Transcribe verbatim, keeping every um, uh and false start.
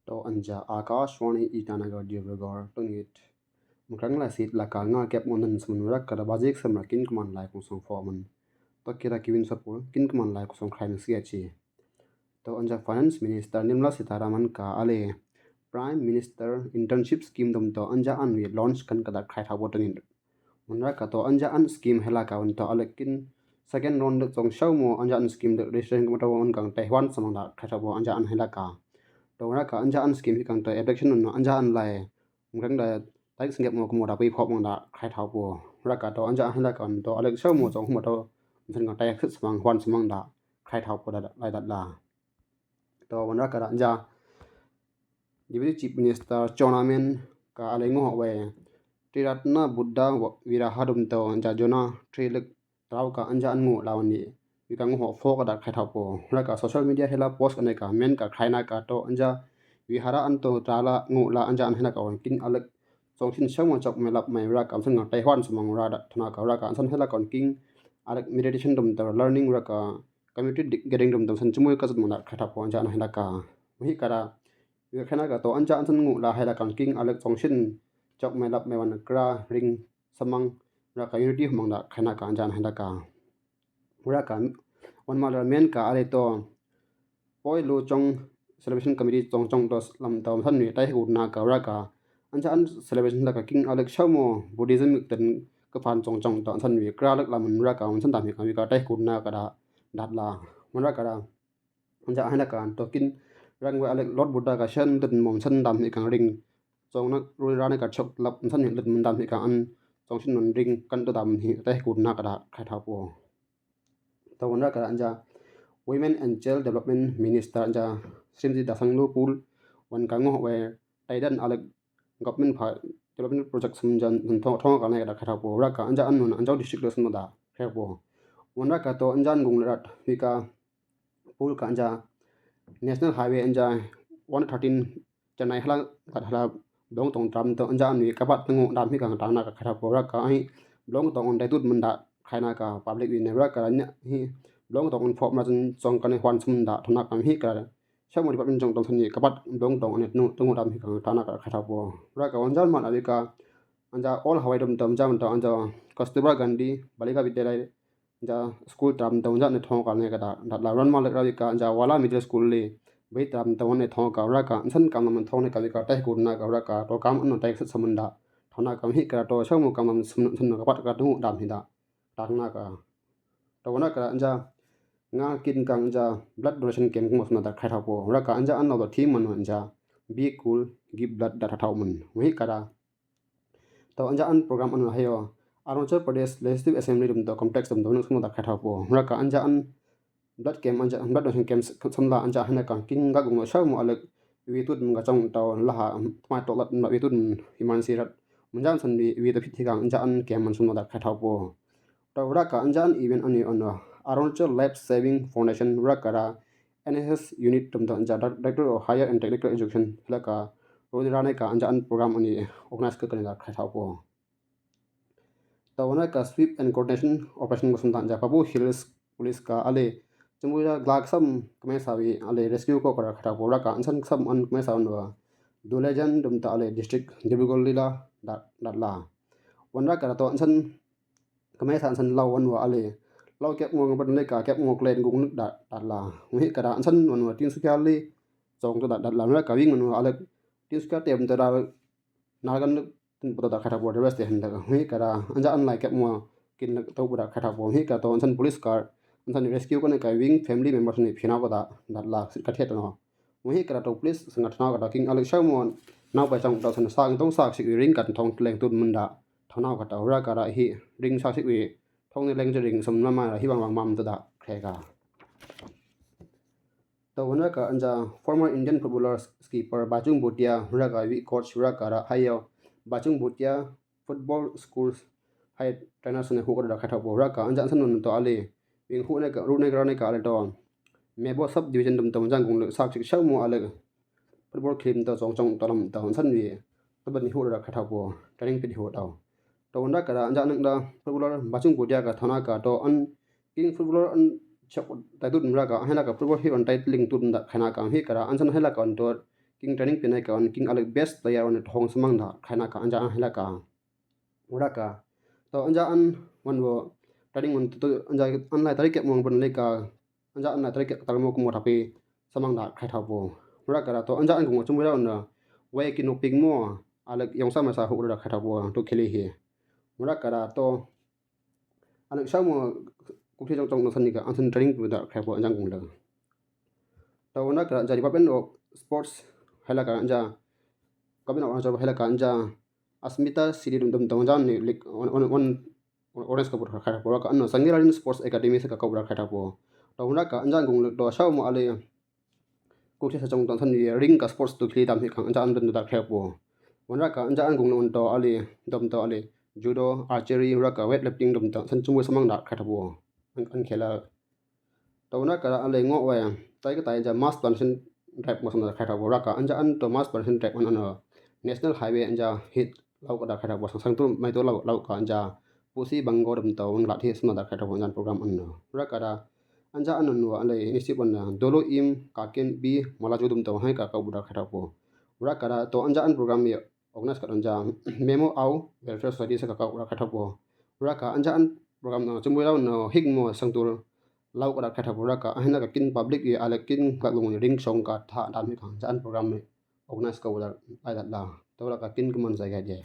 To anja Akashvani Itanagar Dibrugarh tunit. Mukang la sit la ka nga kep mo nan smun ra ka da bazik samra kin kuman lai kong song fo man. To kira kiwin sapul kin kuman lai kong song khai na sia chi. To anja Finance Minister Nirmala Sitharaman ka ale Prime Minister Internship Scheme dom to anja an wi launch kan ka da khai thau bo tunit. Wan ra ka to anja an scheme hela ka wan to alek kin second round dek song show mo anja an scheme dek registration ka ma to wan kang Taiwan samang da khai thau bo anja an hela ka. To wan ra ka anja an scheme hi kang to election no anja an lai. Mukang da tarik singep mo kumo da pui phok mang da khai thau bo. Ra ka to anja an hela ka wan to alek show mo song mo to san kang Taiwan samang hwan samang da khai thau bo da lai da la. To wan ra ka da anja Deputy Chief Minister Chawna Mein ka ale ngo we Triratna Buddha Viraha dom to anja Jona tri lek trau ka anja an ngo la wan ni. Wi ka ngo fo ka da khai thau bo. Ra ka social media hela post ka ne ka men ka khai na ka to anja Vihara an to tra la ngo la anja an hela ka wan kin alek song shin shang wan chok me lap mai ra ka an san ka Taiwan samang ra da thana ka ra ka an san hela ka wan kin alek meditation dom to learning ra ka community gathering dom to san chumui ka zut mang da khai thau bo anja an hela ka. Wi ka da Wi ka khai na ka to anja an san ngo la hela ka wan kin alek song shin chok me lap mai wan kra ring samang ra ka unity mang da khai na ka anja an hela ka. Ra ka wan ma la men ka ale to poi lu chong celebration committee chong chong to lam to san wi tai hu na ka ra ka anja an celebration la ka kin alek show mo Buddhism ten ka fan chong chong to san wi kra lek lam ra ka san da mi ka wi ka tai hu na ka da dat la. Wan ra ka da Anja hena ka to kin rang we alek Lord Buddha ka shan lut mom san dam hi kang ring. Song na rui rane ka chok lap san hi lut mom dam hi kang an song shin non ring kan to dam hi teh kun na ka da khai thau po. To wan ra ka da anja Women and Child Development Minister anja Srimati Dasanglu Pul wan ka ngoh we taidan alek government pha development project sum jan thong thong ka ne ka da khai thau po ra ka anja an non anja district le sum da khai po. Wan ra ka to anja an gung le rat wi ka Pul ka anja National Highway anja one thirteen Chennai hala kat hala blong tong tram to anja an wi kapat tungu dam hi kang tang na ka khai thau po ra ka ai blong tong on dai tut manda khai na ka public wi ne ra ka nya hi blong tong on phop ma chun chong ka ne hwan sum da thona ka hi ka Sha mo department jong tong san ni kapat blong tong ne tungu dam hi kang tang na ka khai thau po. Ra ka wan jan man a wi ka anja all Hawaii dom dom jam to anja Kasturba Gandhi Balika Vidyalaya anja school tram to anja ne thong ka ne ka da da la ran ma le ra wi ka anja Wala Middle School le bai tram to ne thong ka ra ka san kam man thong ne ka wi ka tai kun na ka ra ka to kam an tai sat samunda thong na ka hi ka to sha mo kam man sum san ka pat ka tu dam hi da tang na ka. To na ka anja nga kin kang anja blood donation camp mo sum da khai thau po ra ka anja an no theme man anja be cool, give blood da thau man. Wi ka da To anja an program an hayo Arunachal Pradesh Legislative Assembly dum to complex dum to nuk sum da khai thau po. Ra ka anja an blood camp anja blood donation camp samla anja hena ka kin ga gung sha mo alek wi tut mun ga chong to la ha mai to lat na wi tut mun iman si rat. Mun jan san wi wi ta phit hi ka anja an camp man sum da khai thau po. To ra ka anja an event an ni an Arunachal Life Saving Foundation ra ka ra N S S unit dum to anja Director of Higher and Technical Education la ka Roni rane ka anja an program ani organize ka kani da khai thau po. To wana ka sweep and coordination operation ko sum da anja Pabu Hills Police ka ale chumui da glak sam kame sa wi ale rescue ko kara khai thau po ra ka ansan sam an kame sa wan wa Dulejan dum ta ale district Dibrugarh lila da da la. Wan ra ka to ansan kame sa ansan lau wan wa ale lau kep ngok ngan pat le ka kep ngok len guk nuk da da la. Wi ka da ansan wan wa Tinsukia li song to da da la ra ka wing wan wa ale Tinsukia tem to da Nalgan nuk tin poto da khai thau po de rest hen da hui ka da anja an lai kep mo kin nak to da khai thau po hui ka to ansan police car ansan rescue ko ne ka wing family member ni phina ko da da la ka thiet no. Hui ka da to police sangat na ka da king alek shau mo nau pa chang da san sa tong sa sik ring ka thong leng tut mun da thong nau ka da ra ka da hi ring sa sik wi thong ni leng ring sam na ma hi bang bang mam to da khe ka. To wan ra ka anja former Indian footballer skipper Bachung Bhutia ra ka wi coach ra ka ra hayo Bachung Bhutia football school hai trainer sene hu ka ra khai thau po ra ka anja san nun to ali wing hu ne ka ru ne ka ra ne ka ale to Mebo sub division dum to jang gung le sak chik shau mo ale football klim to chong chong to lam to san wi to ban hu ra khai thau po training pit hu to To wan ra ka ra anja nang da footballer Bachung Bhutia ka thona ka to an king footballer an chak tai tut mra ka hena ka football hi on tai ling tut da khana ka hi ka ra ansan hela ka on to King training pin na ka wan King alek best player wan thong samang da khai na ka anja an hela ka. Ura ka. To anja an wan wo training wan to anja an lai tarik mo ban le ka. Anja an lai tarik tal mo kumo tapi samang da khai thapo. Ura ka da to anja an kumo chumbo da wan. Wai ki no pik mo. Alek yong sama sa hu ura da khai thapo. To kili hi. Ura ka da to Alek sa mo kukli jong jong no sani ka an san training pin da khai thapo anja an kung le. To wan ka da anja Department of Sports hela ka anja. Kabin wan hela ka anja. Asmita City dum dum dong jan ni lik on on on orange ka pura khai thapo ka ano Sangirarin Sports Academy sa ka ka pura khai thapo. To wan ka anja an kung le to sa mo ale. Kukli sa jong jong sani ring ka sports to kili dam hi ka anja an dum da khai thapo. Wan ka anja an kung le to ale dum to ale judo, archery, ura ka weightlifting dum da san chumbo samang da khai thapo. An an khela. To wan ka da ale ngo wai tai ka tai anja mass plantation drive mo samang da khai thapo ura ka anja an to mass plantation drive an ano National Highway anja hit lau ka da khai thapo sang sang tu mai tu lau lau ka anja pusi bangko dum to wan lat hit samang da khai thapo anja an program an no. Ura ka da anja an no ale initiative an dolo im kaken bi mala ju dum to hai ka ka ura khai thapo. Ura ka da to anja an program ye organize ka anja Memo Au Welfare Society sa ka ka ura khai thapo. Ura ka anja an program no chumbo lau no hik mo sang tu lau ka da khai thapo ura ka ahina ka kin public ye ale kin ka lung ring song ka tha dam hi ka anja an program ye organize ka ura ai da la. To ura ka kin kuman sa ya ye.